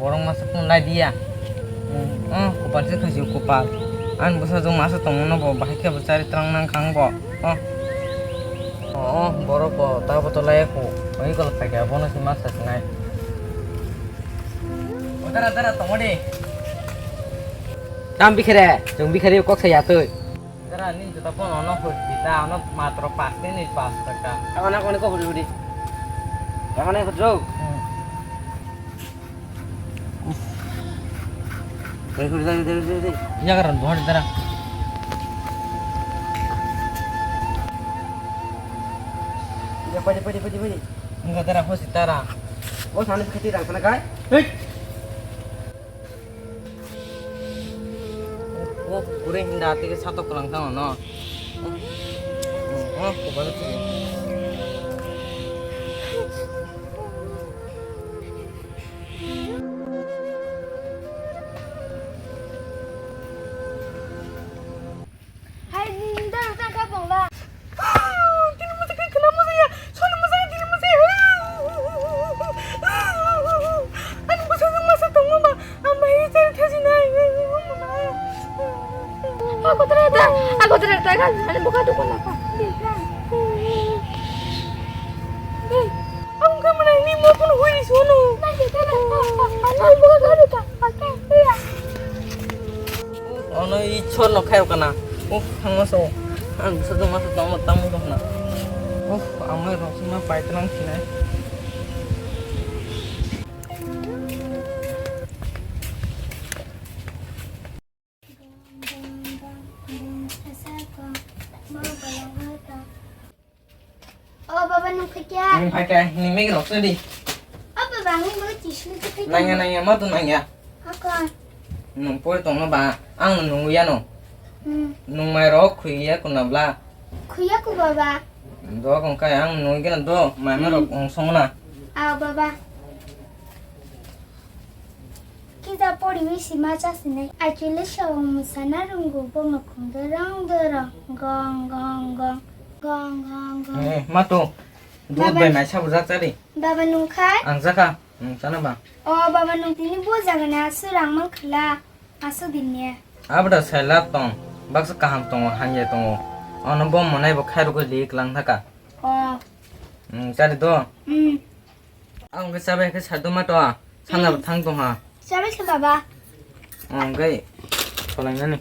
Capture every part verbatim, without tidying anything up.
Borok masa phone lai dia. Hmm, oh, kopal se khaisi kopal. Ani bwsajwk masa tongmano bo bahai khe bo chari twlang nang kha ang bo. Oh. Oh, oh, borok bo ta bo to lai ko. Oi kol phai kha bono se masa sinai. O dara dara tongo de. Tam bikhere, chwng bikhere kok sa ya twi. Dara ni juta phone ono hodi ta ono matro pas ni pas taka. Ako na kone ko hodi hodi. Ako na hodi. Hmm. Dai, dai, dai, dai, dai. Iya, karon, buhan, dara. Iya, padi, padi, padi, padi. Enggak, dara, hosi, dara. Oh, sana, sakit, dara, sana, kai. Hei. Oh, oh, kurang hinda, tiga satu kurang tahu, no. Oh, oh, oh, kubal, sih. Hai, nda, nda, ka bongla. Tini musa kai kena musa ya. Soni musa ya, tini musa ya. Ani musa sa masa tong mama. Ama hi cari thaji nai. Aku ternyata, aku ternyata kan. Ani buka tu pun apa? Aku kan mana ini mau pun hui sono. Aku buka kadu tak. Iya. Ono i chor no khayo kana. Uf, thangma so. Ang bwsa joma so tamo tamo do hna. Uf, ang mai rok ma pai tlang sinai. O baba, nung khaikya? Nung khaikya, nini megi rok sadi. O baba, ang bo tisni khaikya. Nangya, nangya, ma to nangya. Ako. Nung pori tongno ba, ang nung ya no. Hmm. Nung mai rok khuiya kuna bla. Khuiya ku baba. Do kong kai ang nung gena do, mai ma rok ong song na. A baba. Kisa poriwi sima chasinai. Actually, sabo mwsana rwngo, bo mukhung dorong dorong, gong gong gong, gong gong gong. Eh, ma to. Dud bai mai sabo jak chari. Baba nung khai? Ang jaka, nung chana ba. O baba, nung tini bo jagani asu rang man khwla, asu dinne. Abda saila tong, baksa kaham tongo, hamya tongo. Ono bo monai bo khairogwi lik lang thaka. O. Nung chari do. Hmm. Ang khe chabai khe sadu ma to, sana bo thang tong ha. Chabai khe baba. Ang khe solai nani.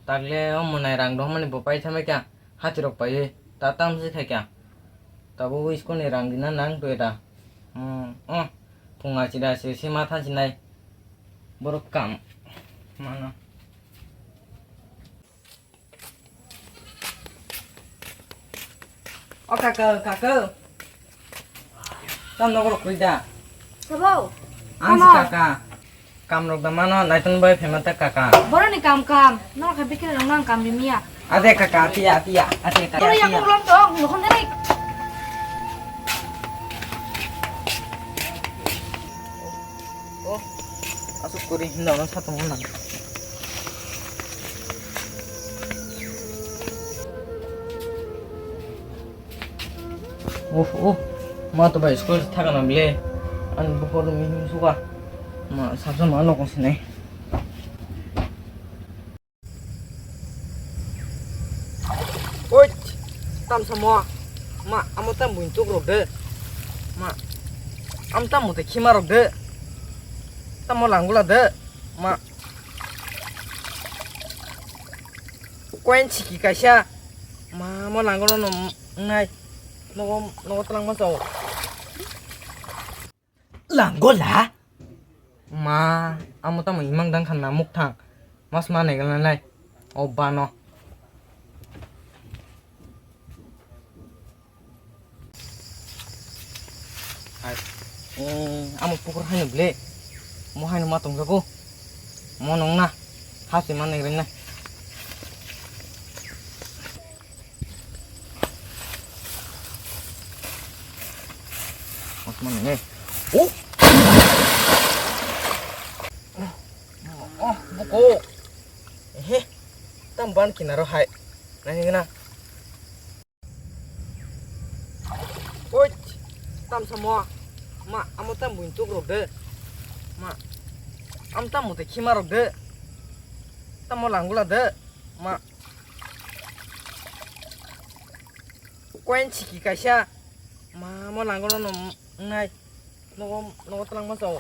Takle o monai rang dongmani bo pai thamai kha, hati rok pai ta tam si khai kha. Tabo wi school ni rang dina nang to eta. Hmm, oh, phung achida se se ma tha sinai. Borok kam. Mano. O kaka, kaka. Tam nogo rok koi da. Sabo? Ang si kaka. Kam rok da mano, naiton bai phema ta kaka. Boroni kam kam. Nokha bikira rok nang kam rimia. Ade kaka, atia, atia, ate kaka, atia. Toro yang ulam tong, nokon dai. Oh, asuk kori hinda ono satung nang. Oh, oh, ma to bai school thaka na bile. An bukhor mi him suka. Ma sabsa ma nokon sini. Oi, tam samo. Ma, amo tam buin tuk rok de. Ma, am tam mo te khima rok de. Tamo langula de. Ma. Koin chiki kaisa. Ma, mo langula no nai. Nogo, nogo tlang ma sao. Langgola? Ma, amo tamo imang dang khan na mukthang. Mas ma nai gana lai. O bano. Hai. Eh, amo pukur haino ble. Mo haino ma tongjago. Mo nong na. Hasi ma nai gana lai. Mas mana, eh? Oh! Oh, buko. Ehe. Ban kinaro hai. Nai gana. Oi, tam samo. Ma, amo tam buin tuk rok de. Ma, am tam mo te khima rok de. Tamo langula de. Ma. Koin chiki kaisa. Ma, mo langula no nai. Nogo, nogo twlangma chao.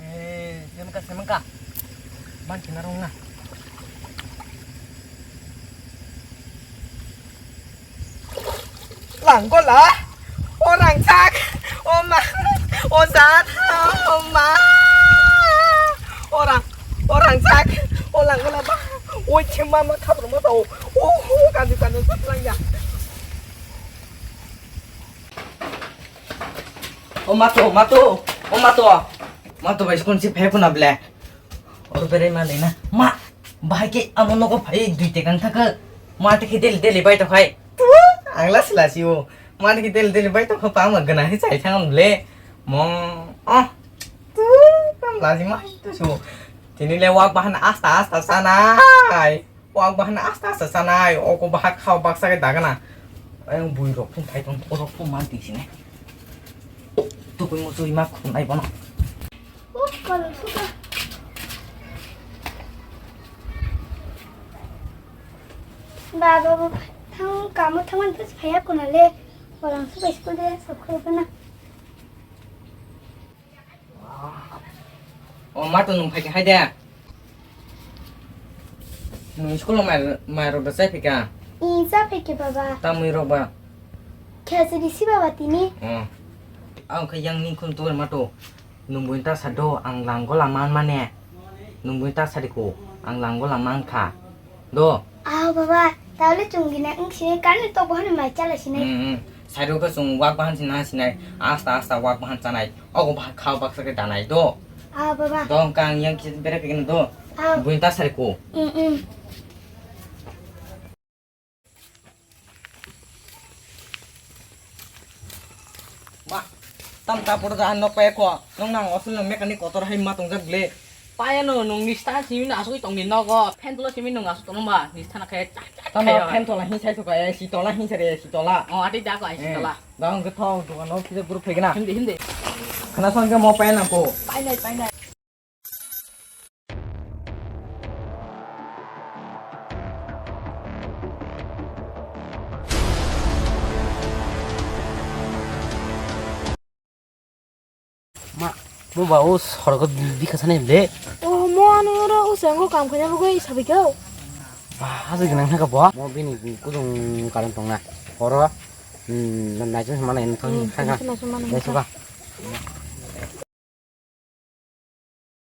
Eh, semka, semka. Ban kina rong na. Langgola. O rangchak. O ma. O jat. O ma. O rang. O rangchak. O langgola ba. O chimma ma khabro ma chao. O ho, kaju kaju sat langya. O mato, mato, o mato. Mato bai skun si phai kuna ble. Or bere ma lena. Ma, bahai ke amo nogo phai dui tekang thaka. Ma te ke del del bai to khai. Tu, ang lasi lasi o. Ma te ke del del bai to kha pa ma gana hi chai thang ble. Mo, ah. Tu, kam lasi ma to so. Tini le wak bahan asta asta sanai. Wak bahan asta asta sanai, oko baha khao baksa khe dagana. Ayang bui rok phung thai tong, orok phung man twi sini. Tukui muchui ma khum nai bono. Oh, kolom suka. Baba, baba, thang, kamo thangan phai phaya kuna le. Kolom suka school de, sok khoi bana. O, ma to nung phai khe hai de. Nung school o mai, mai rok da chai phai kha? I, cha phai khe, baba. Tamwi rok ba? Khachari si, baba, tini. O. Ang khe yang ni khun tu ma to. Nung buin ta sa do, ang lang gola man mane. Nung buin ta sa di ko, ang lang gola man kha. Do. Ah, baba, taole chwng gina wng sini, kani tok bohani mai chala sini. Hmm, hmm. Sairu khe chwng wak bahan sina sinai, asta asta wak bahan chanai. Ogo bah khao baksa khe danai do. Ah, baba. Do wngkha ang yang kisa bere khe do. Ah. Buin ta sari ko. Hmm, hmm. Ma, tam ta poro da nok pa ko. Nong nang osul nang mechanic kotor hai ma tongjak ble. Payano nung ni sta simi na asugwi tongni nogo, fan tola simi nung asuk tongma, ni sta na khe chak chak. Tama khe fan tola hin sai soka, eh, si tola hin sare, si tola. Oh, ati da ko ai si tola. Eh, da ang khe thok dukan no kisa group phegna. Hindi, hindi. Khana song khe mo payan nang ko. Painai, painai. Ma, mo ba o sorgo bikha sanai le. O mo ano oro o sango kam khanya bugui sabi kau. Ba, haji gnang thaka bo. Mo bini kudung karon tongna. Oro, hmm, naichung mana yang thang thang. Naichung mana. Dai suka.